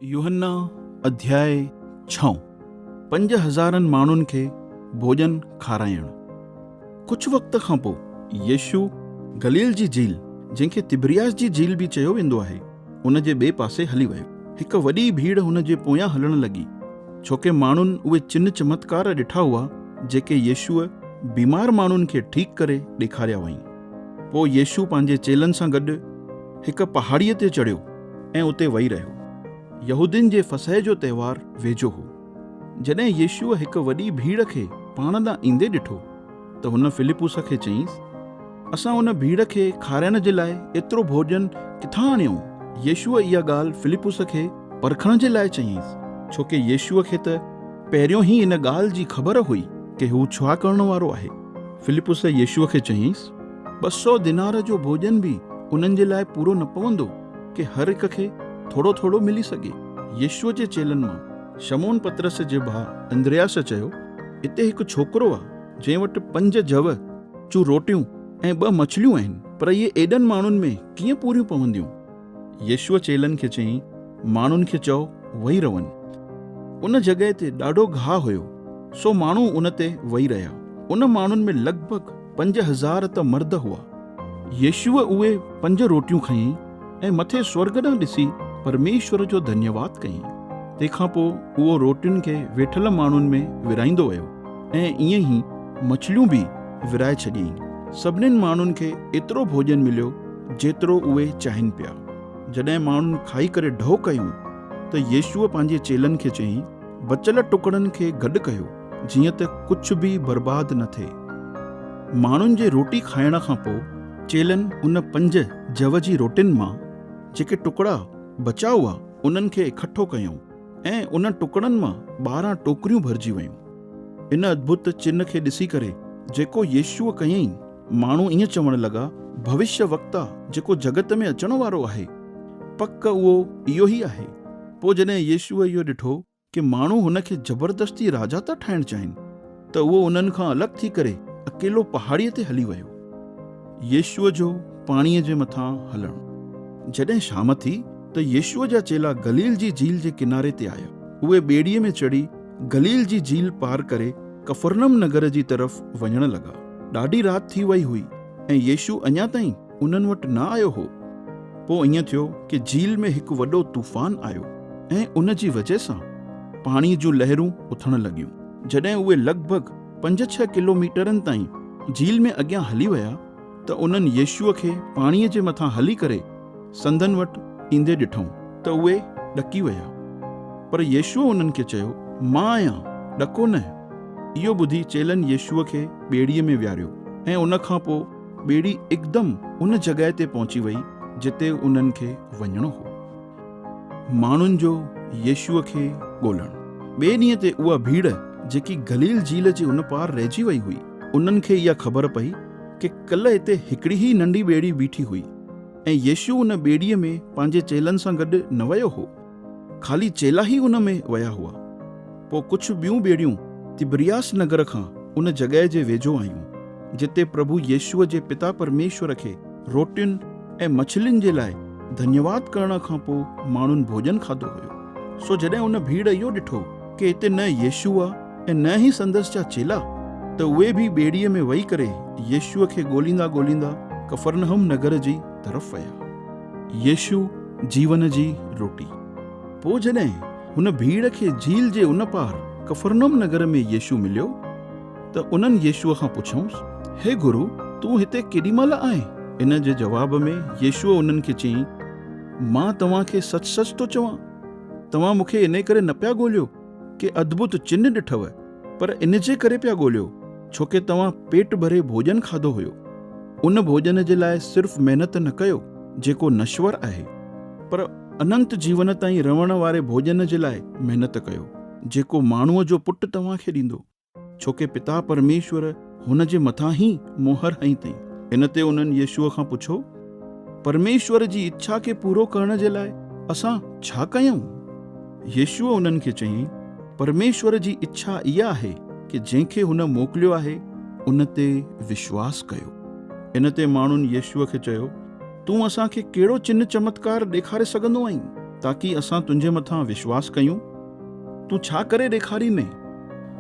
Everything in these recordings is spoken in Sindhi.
يوحنا اڌياء ڇهون، پنج هزارن ماڻهن کي ڀوڄن کارائڻ. ڪجهه وقت کان پوء يسوع گليل جي جھيل، جنهن کي تبرياس جي جھيل به چيو ويندو آهي، ان جي ٻئي پاسي هلي ويو. هڪ وڏي ڀيڙ هن جي پويان هلڻ لڳي، ڇوڪه ماڻهن اهي چن چمتڪار ڏٺا هئا، جيڪي يسوع بيمار ماڻهن کي ٺيڪ ڪري ڏيکاريا هئائين. پوء يسوع پنهنجي چيلن سان گڏ هڪ پهاڙيء تي چڙهيو. ۽ اتي ويهي رهيو. يهودين جي فصح جو تهوار ويجهو هو. جڏهن يسوع هڪ وڏي ڀيڙ کي پاڻ ڏانهن ايندي ڏٺو ته هن فلپس کي چيائينس، اسان ان ڀيڙ کي کارائڻ جي لاء ايترو ڀوڄن ڪٿان آڻيون؟ يسوع اها ڳالهه فلپس کي پرکڻ جي لاء چيائينس، ڇوڪه يسوع کي ته پهريون ئي ان ڳالهه جي خبر هئي ڪه هو ڇا ڪرڻ وارو آهي. فلپس يسوع کي چيائينس، 200 دينار جو ڀوڄن به انهن جي لاء پورو نه پوندو ڪي هر هڪ کي ٿورو ٿورو ملي سگهي. يسوع جي چيلن مان شمعون پطرس جي ڀاء اندرياس چيو، اتي هڪ ڇوڪرو آ، جنهن وٽ پنج جؤ جون روٽيون ۽ ٻه مڇليون آهن، پر اهي ايڏن ماڻهن ۾ ڪيئن پوريون پونديون؟ يسوع چيلن کي چيائين، ماڻهن کي چئو ويهي رهن. ان جڳهه تي ڏاڍو گاهه هيو، سو ماڻهو ان تي ويهي رهيا. ان ماڻهن ۾ لڳ ڀڳ 5000 ته مرد هئا. يسوع اهي پنج روٽيون کنيائين ۽ مٿي سورڳ ڏانهن ڏسي پرميشور جو ڌنيواد ڪيائين. تنهن کان پوء اهو روٽين کي ويٺل ماڻهن ۾ ورهائيندو ويو ۽ ائين ئي مڇليون به ورهائي ڇڏيائين. سڀنين ماڻهن کي ايترو ڀوڄن مليو جيترو اهي چاهين پيا. جڏهن ماڻهن کائي ڪري ڍؤ ڪيون ته يسوع پنهنجي چيلن کي چيائين، بچيل ٽڪڙن کي گڏ ڪيو، جيئن ته ڪجهه به برباد نه ٿئي. ماڻهن جي روٽي کائڻ کان پوء چيلن ان پنج جؤ جي روٽين مان جيڪي ٽڪڙا بچيا هئا، انهن کي اڪٺو ڪيائون ۽ انهن ٽڪڙن مان 12 ٽوڪريون ڀرجي ويون. ان ادڀت چن کي ڏسي ڪري جيڪو يسوع ڪيائين، ماڻهو ائين چوڻ لڳا، ڀوشيه وڪتا جيڪو جڳت ۾ اچڻ وارو آهي، پڪ اهو اهو ئي آهي. پوء جڏهن يسوع اهو ڏٺو ڪي ماڻهو هن کي زبردستي راجا ٿا ٺاهڻ چاهين، ته اهو انهن کان الڳ ٿي ڪري اڪيلو پهاڙيء تي هلي ويو. يسوع جو پاڻيء جي مٿان هلڻ. جڏهن شام ٿي ته يسوع جا چيلا گليل جي جھيل جي ڪناري تي آيا. اهي ٻيڙيء ۾ چڙهي گليل جي جھيل پار ڪري ڪفرنم نگر جي طرف وڃڻ لڳا. ڏاڍي رات ٿي وئي هئي ۽ يسوع اڃا تائين انهن وٽ نه آيو هو. پوء ائين ٿيو ڪي جھيل ۾ هڪ وڏو طوفان آيو ۽ ان جي وجهه سان پاڻيء جون لهرون اٿڻ لڳيون. جڏهن اهي لڳ ڀڳ پنج ڇهه ڪلوميٽرن تائين جھيل ۾ اڳيان هلي ويا ته انهن يسوع کي پاڻيء جي مٿان هلي ڪري سندن وٽ ايندي ڏٺائون ته اهي ڏڪي ويا. پر يسوع انهن کي چيو، مان آهيان، ڏڪو نه. اهو ٻڌي چيلن يسوع کي ٻيڙيء ۾ ويهاريو ۽ ان کان پوء ٻيڙي هڪدم ان جڳهه تي پهچي وئي جتي انهن کي وڃڻو هو. ماڻهن جو يسوع کي ڳولڻ. ٻئي ڏينهن تي اها ڀيڙ جيڪي گليل جھيل جي ان پار رهجي وئي هئي، انهن کي اها خبر پئي ڪي ڪلهه هتي هڪڙي ئي ننڍي ٻيڙي بيٺي هئي ۽ يسوع ان ٻيڙيء ۾ پنهنجي چيلن سان گڏ نه ويو هو. خالي چيلا ئي ان ۾ ويا هئا. پوء ڪجهه ٻيون ٻيڙيون تبرياس نگر کان ان جڳهه جي ويجهو آيون، جتي پرڀو يسوع جي پتا پرميشور کي روٽين ۽ مڇلين جي لاء ڌنيواد ڪرڻ کان پوء ماڻهن ڀوڄن کاڌو هيو. سو جڏهن ان ڀيڙ اهو ڏٺو ڪي هتي نه يسوع آ ۽ نه ئي سندس جا چيلا، ته اهي به ٻيڙيء ۾ ويهي ڪري يسوع کي ڳوليندا ڳوليندا ڪفرنحم نگر جي طرف ويا. يسوع جيون جي روٽي. پوء جڏهن هن ڀيڙ کي جھيل جي ان پار ڪفرنحم نگر ۾ يسوع مليو، ته انهن يسوع کان پڇيائونس، هي گرو، تون هتي ڪيڏي مهل آئين؟ ان جي جواب ۾ يسوع انهن کي چيائين، مان توهان کي سچ سچ ٿو چوان، توهان مون کي انهي ڪري نه پيا ڳوليو ڪي ادڀت چن ڏٺو، پر ان جي ڪري پيا ڳوليو، ڇوڪه توهان پيٽ ڀري ڀوڄن کاڌو هيو. ان ڀوڄن جي لاء صرف محنت نه ڪيو، جيڪو نشور آهي، پر اننت جيون تائين رهڻ واري ڀوڄن جي لاء محنت ڪيو، جيڪو ماڻهوء جو پٽ توهان کي ڏيندو. ڇوڪه پتا پرميشور هن جي مٿان ئي مهر هنئي اٿئي. ان تي انهن يسوع کان پڇيو، پرميشور جي اڇا کي پورو ڪرڻ جي لاء اسان ڇا ڪيون؟ يسوع انهن کي چيائين، پرميشور جي اڇا اها آهي ڪه جنهن کي هن موڪليو آهي ان تي وشواس ڪيو. ان تي ماڻهن يسوع کي چيو، تون اسان کي ڪهڙو چن چمتڪار ڏيکاري سگهندو آهين، تاڪي اسان تنهنجي مٿان وشواس ڪيون؟ تون ڇا ڪري ڏيکاريندين؟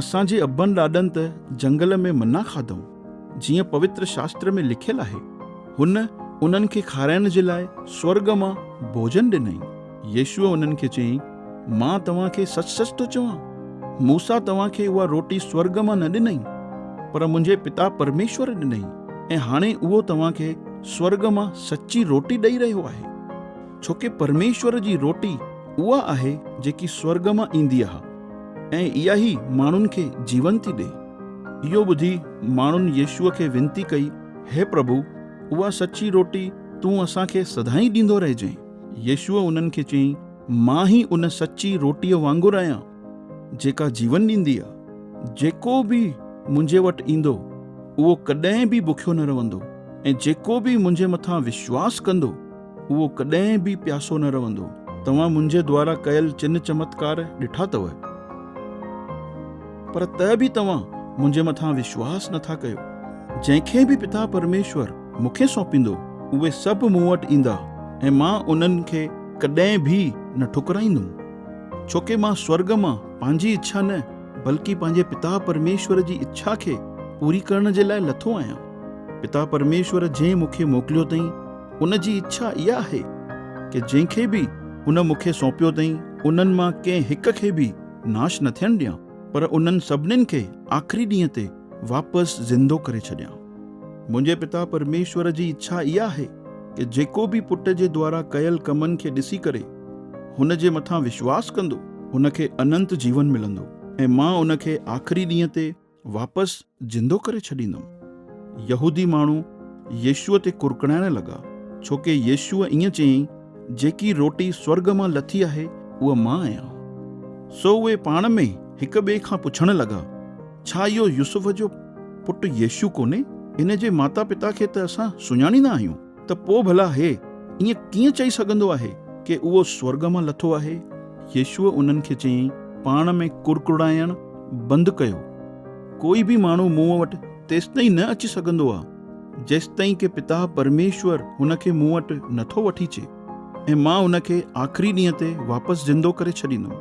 اسان جي ابن ڏاڏن ته جهنگل ۾ منا کاڌئون، جيئن پوتر شاستر ۾ لکيل آهي، هن انهن کي کارائڻ جي لاء سورڳ مان ڀوڄن ڏنائين. يسوع انهن کي چيائين، مان توهان کي سچ سچ ٿو چوان، موسيٰ توهان کي اها روٽي سورڳ مان نه ڏنائين، پر منهنجي پتا پرميشور ڏنائين، ۽ هاڻي اهو توهان کي سورڳ مان سچي روٽي ڏئي رهيو آهي. ڇوڪه پرميشور جي روٽي اها آهي جيڪي سورڳ مان ايندي آهي ۽ اها ئي ماڻهن کي جيون ٿي ڏئي. اهو ٻڌي ماڻهن يسوع کي وينتي ڪئي، هي پرڀو، اها سچي روٽي تون اسان کي سدائين ڏيندو رهجانء. يسوع انهن کي چيائين، مان ئي ان سچي روٽيء وانگر آهيان، جيڪا جيون ڏيندي آهي. جيڪو به منهنجي وٽ ايندو، اهو ڪڏهن به بکيو نه رهندو ۽ جيڪو به منهنجي مٿان وشواس ڪندو، اهو ڪڏهن به پياسو نه رهندو. توهان منهنجي دوارا ڪيل چن چمتڪار ڏٺا اٿو، پر ته به توهان منهنجي مٿان وشواس نه ٿا ڪيو. جنهن کي به پتا پرميشور مون کي سونپيندو، اهي سڀ مون وٽ ايندا ۽ مان انهن کي ڪڏهن به نه ٺڪرائيندم. ڇوڪه مان سورڳ مان پنهنجي اڇا نه، بلڪه پنهنجي پتا پرميشور جي اڇا کي پوري ڪرڻ جي لاء لٿو آهيان. پتا پرميشور جنهن مون کي موڪليو اٿئي، ان جي اڇا اها آهي ڪه جنهن کي به هن مون کي سونپيو اٿئي، انهن مان ڪنهن هڪ کي به ناش نه ٿيڻ ڏيان، پر انهن سڀنين کي آخري ڏينهن تي واپس زندو ڪري ڇڏيان. منهنجي پتا پرميشور جي اڇا اها آهي ڪه جيڪو به پٽ جي دوارا ڪيل ڪمن کي ڏسي ڪري هن جي مٿان وشواس ڪندو، هن کي اننت جيون ملندو ۽ مان ان کي آخري ڏينهن تي واپس زندو ڪري ڇڏيندم. يهودي ماڻهو يسوع تي ڪرڪڻائڻ لڳا، ڇوڪه يسوع ائين چيائين، جيڪي روٽي سورڳ مان لٿي آهي، اها مان آهيان. سو اهي پاڻ ۾ هڪ ٻئي کان پڇڻ لڳا، ڇا اهو يوسف جو پٽ يسوع ڪونهي؟ ان جي ماتا پتا کي ته اسان سڃاڻيندا آهيون، ته پوء ڀلا هي ائين ڪيئن چئي سگهندو آهي ڪي اهو سورڳ مان لٿو آهي؟ يسوع انهن کي چيائين، پاڻ ۾ ڪرڪڙائڻ بند ڪيو. ڪوئي به ماڻهو مون وٽ تيستائين نه اچي سگهندو آهي، جيستائين ڪي پتا پرميشور هن کي مون وٽ نه ٿو وٺي اچي ۽ مان هن کي آخري ڏينهن تي واپس زندو ڪري ڇڏيندم.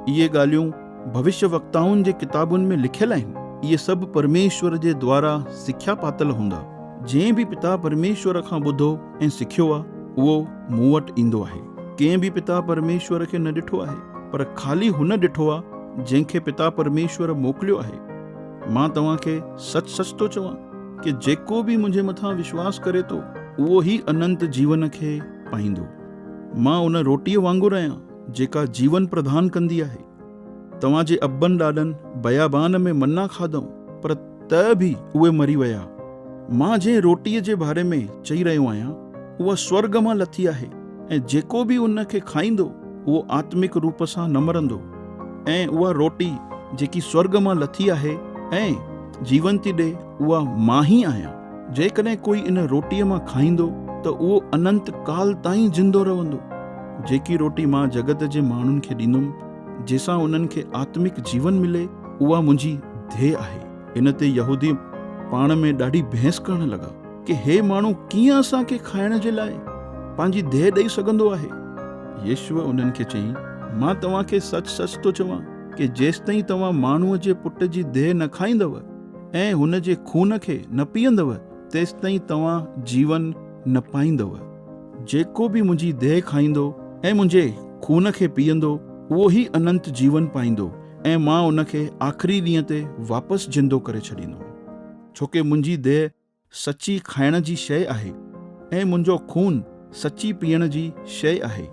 اهي ڳالهيون ڀوشيه وڪتائن جي ڪتابن ۾ لکيل آهن. اهي سڀ پرميشور جي دوارا سکيا پاتل هوندا. جنهن به پتا پرميشور کان ٻڌو ۽ سکيو آهي، اهو مون وٽ ايندو آهي. ڪنهن به پتا پرميشور کي نه ڏٺو آهي، پر خالي هن ڏٺو آهي جنهن کي پتا پرميشور موڪليو آهي. مان توهان کي سچ سچ ٿو چوان ڪي جيڪو به منهنجي مٿان وشواس ڪري ٿو، اهو ئي اننت جيون کي پائيندو. مان ان روٽيء وانگر آهيان جيڪا جيون پردان ڪندي آهي. توهان جي ابن ڏاڏن بيابان ۾ منا کاڌئون، پر ته به اهي مري ويا. مان جنهن روٽيء جي باري ۾ چئي رهيو آهيان، اها سورڳ مان لٿي آهي ۽ جيڪو به ان کي کائيندو، اهو آتمڪ روپ سان نه مرندو. ۽ اها روٽي جيڪي سورڳ مان لٿي آهي ۽ جيون ٿي ڏئي، اها مان ئي آهيان. جيڪڏهن ڪوئي ان روٽيء مان کائيندو ته اهو اننت ڪال تائين زندو رهندو. جيڪي روٽي مان جڳت جي ماڻهن کي ڏيندم، جنهن سان انهن کي آتمڪ جيون ملي، اها منهنجي ڌيء آهي. ان تي يهودي پاڻ ۾ ڏاڍي بحث ڪرڻ لڳا ڪي هي ماڻهو ڪيئن اسان کي کائڻ جي لاء پنهنجي ڌيء ڏئي سگهندو آهي؟ يسوع انهن کي چيائين، مان توهان کي سچ سچ ٿو چوان ڪي جيستائين توهان ماڻهوء جي پٽ جي ڌيء نه کائيندؤ ۽ هن جي خون کي نه پيئندؤ، تيستائين توهان جيون نه پائيندؤ. جيڪو به منهنجي ديهه کائيندو ۽ منهنجي خون کي پيئندو، اهو ئي اننت جيون پائيندو ۽ مان ان کي آخري ڏينهن تي واپس زندو ڪري ڇڏيندم. ڇوڪه منهنجي ديهه سچي کائڻ جي شيء آهي ۽ منهنجو خون سچي پيئڻ جي شيء آهي.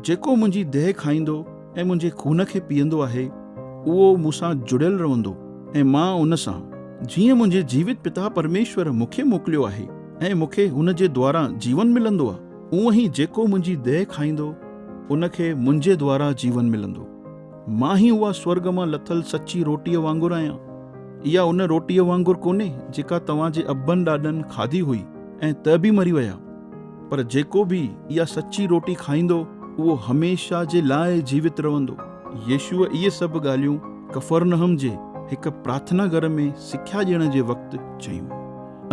جيڪو منهنجي ديهه کائيندو ۽ منهنجي خون کي پيئندو آهي، اهو مون سان جڙيل رهندو ۽ مان ان سان. جيئن منهنجي جيوت پتا پرميشور مون کي موڪليو آهي ۽ مون کي هن جي دوارا جيون ملندو آهي، اونئن ئي جيڪو منهنجي ديهه کائيندو، ان کي منهنجي دوارا جيون ملندو. مان ئي اها سورڳ مان لٿل سچي روٽيء وانگر آهيان. اها ان روٽيء وانگر ڪونهي، جيڪا توهان جي ابن ڏاڏن کاڌي هئي ۽ ته به مري ويا. پر جيڪو به اها سچي روٽي کائيندو، اهو هميشه جي لاء جيوت رهندو. يسوع اهي سڀ ڳالهيون ڪفرنهم جي هڪ پرارٿنا گهر ۾ سکيا ڏيڻ جي وقت چيون.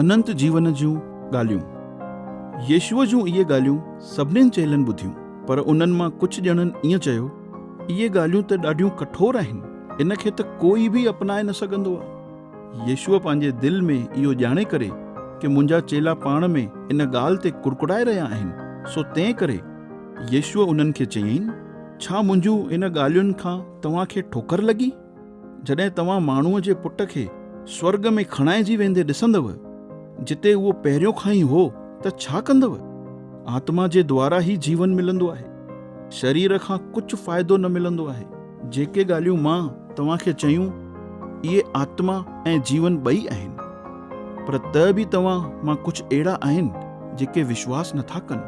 اننت جيون جون ڳالهيون. يسوع جون اهي ڳالهيون سڀنين چيلن ٻڌيون پر انهن مان ڪجهه ڄڻن ائين چيو، اهي ڳالهيون ته ڏاڍيون ڪٺور آهن، ان کي ته ڪوئي به اپنائي نه سگهندو آهي. يسوع پنهنجي دل ۾ اهو ڄاڻي ڪري ڪي منهنجا چيلا پاڻ ۾ ان ڳالهه تي ڪڙڪڙائي رهيا آهن، سو تنهن ڪري يسوع انهن کي چيائين، ڇا منهنجون ان ڳالهين کان توهان کي ٺوڪر لڳي؟ جڏهن توهان ماڻهوء جي پٽ کي سورڳ ۾ کڻائجي ويندي ڏسندؤ، جتي اهو پهريون کان ئي هو، ته ڇا ڪندؤ؟ آتما جي دوارا ئي جيون ملندو آهي، شرير کان ڪجهه فائدو نه ملندو آهي. جيڪي ڳالهيون مان توهان کي چيون، اهي آتما ۽ جيون ٻئي آهن. پر ته به توهان مان ڪجهه اهڙا آهن، جيڪي وشواس نٿا ڪن.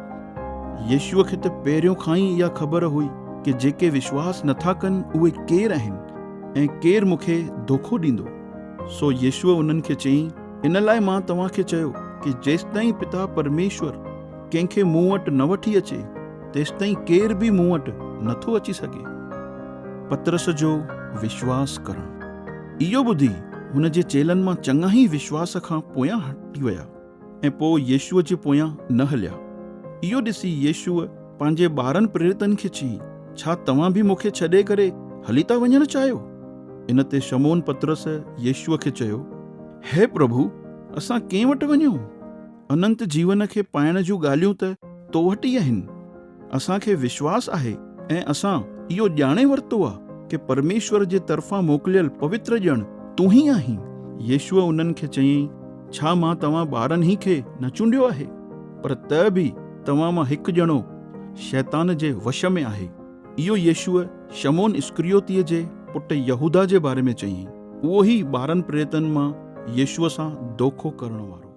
يسوع کي ته پهريون کان ئي اها خبر هئي ڪي جيڪي وشواس نٿا ڪن اهي ڪير آهن ۽ ڪير مون کي دوکو ڏيندو. سو يسوع انهن کي چيائين، ان لاء مان توهان کي چيو ڪي جيستائين پتا پرميشور ڪنهن کي مون وٽ نه وٺي اچي، تيستائين ڪير به مون وٽ نٿو اچي سگهي. پطرس جو وشواس ڪرڻ. اهو ٻڌي هن جي چيلن مان چڱا ئي وشواس کان پويان هٽي ويا ۽ پوء يسوع جي پويان نه هليا. اهو ڏسي يسوع پنهنجي 12 پريرتن کي چيائين، ڇا توهان به مون کي ڇڏي ڪري هلي ٿا وڃڻ چاهيو؟ ان تي شمعون پطرس يسوع کي چيو، هي پرڀو، اسان ڪنهن وٽ وڃون؟ اننت جيون کي پائڻ جون ڳالهيون ته تو وٽ ئي آهن. اسان کي وشواس آهي ۽ اسان اهو ڄاڻي ورتو آ ڪي پرميشور جي طرفان موڪليل پوتر ڄڻ تون ئي آهين. يسوع انهن کي چيائين، ڇا مان توهان 12 ئي کي نه چونڊيو آهي؟ پر ته به توهان مان هڪ ڄڻو شيطان جي وش ۾ آهي. اهو يسوع شمعون اسڪريوتيء جي پٽ يهوداه جي باري ۾ چيائين. اهو ئي 12 پريتن مان يسوع سان دوکو ڪرڻ وارو.